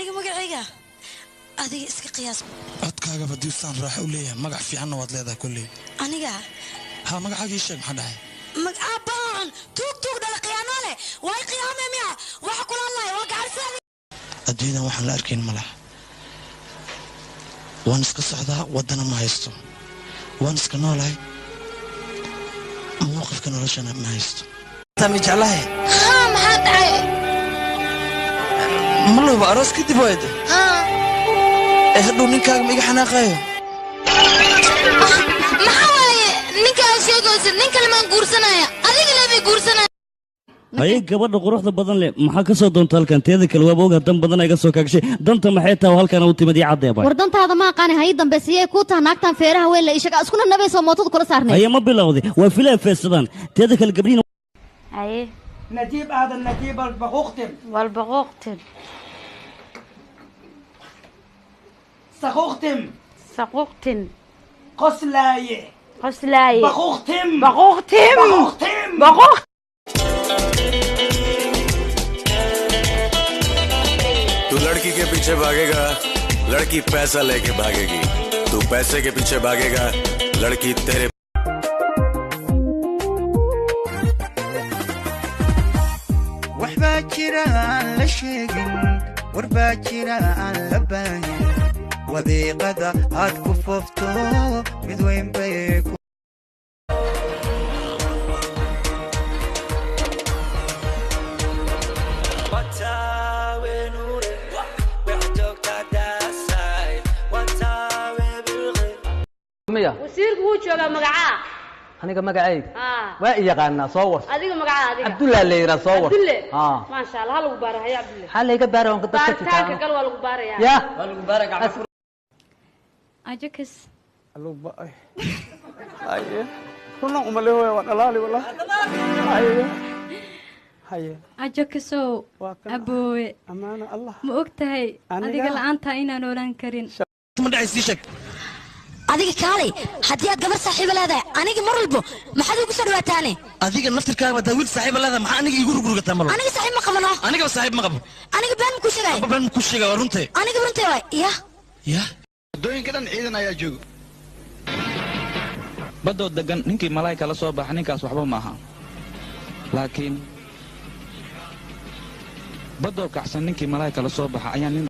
Aniga magacayga adiga iska qiyaas. Codkaaga badiustaan raaxo u leeyahay, magac fiicanna waad leedahay kolley. Aniga? Ha, magacaaga ii sheeg, maxaa dhahay? Magacaabaan tuug tuug dhala qiyaano leh. Way qiyaame miya? Waxa kula hadlaaya waa gacan. Adduunyadan waxaan la arkayn ma laha. Waan iska socdaa, waddana ma haysto. Waan iska noolahay, mowqifka noloshana ma haysto. Tami jeclahay. Haa, maxaa dhacay? Ma looba aroos kadib waayde. Haa. Ee hadhow ninkaaga ma iga xanaaqayo? Maxaa waaye ninka aad sheegaysid? Nin kale maan guursanaya, adiga leebay guursanaya. Haye, gabadha quruxda badan leh, maxaa ka soo doonta halkan? Teeda kale waaba ogaa dan badan ay ka soo kaagshay. Danta maxay tahay halkan u timid? Ii caddeeba. War dantaada ma aqaani. Hay dambe siyay kuu taha naagtan feeraha weyn la ishaga iskuna nabayso mootada kula saarnay. Haye, ma bilowday? Waa filaa feesadaan. Teeda kale gabdhihiin haye. نجيب هذا النجيب البقوقتم. والبقوقتم. سقوقتم. سقوقتم. قسلاية. قسلاية. بقوقتم. بقوقتم. بقوقتم. بقوق. तू लड़की के पीछे भागेगा, लड़की पैसा लेके भागेगी। तू पैसे के पीछे भागेगा, लड़की तेरे Waxbaa jira aan la sheegin, warbaa jira aan la baahin. Wadiiqada aad ku foofto mid weyn bay ku Miya? Wasiirku wuu joogaa. Magacaa? Aniga magacayga? Haa. Waa i yaqaanaa, soo war. Adiga magacaa adiga? Cabdullaa la yidhaa, soo war. Cabdulle. Haa. Maasha Allah, ha lagu baara. Haya Cabdulle. Maxaa layga baara? Waan dadka Baaritaanka gal, waa lagu baarayaa. Ya. Ajakis. Haye, runan umalehoya, waa dhalaali wallah. Haye haye. Ajakisow aboowe. Amaana Allah. Ma og tahay? Aniga? Adiga la'aantaa inaan oolaan karin. Ma dhacay? Sii sheeg. Adiga kaalay, haddii aad gabar saaxiiba leedahay, aniga mar walbo maxaad igu soo dhawaataane? Adiga naftirkaaga badaa wiil saaxiiba leedahay, maxaa aniga iigu rugrugataa malo? Aniga saaxiib ma qabano. Anigaba saaxiib ma qabo. Aniga been ma kuu sheegay? Been ma kuu sheegay, waa runtee. Aniga runtee waay ya. Ya. Waddooyinka dhan ciidan ayaa joogo. Badoo degan ninkii malaa'ika la soo baxa, ninkaas waxba ma aha, laakiin badoo kacsan ninkii malaa'ika la soo baxa ayaa nin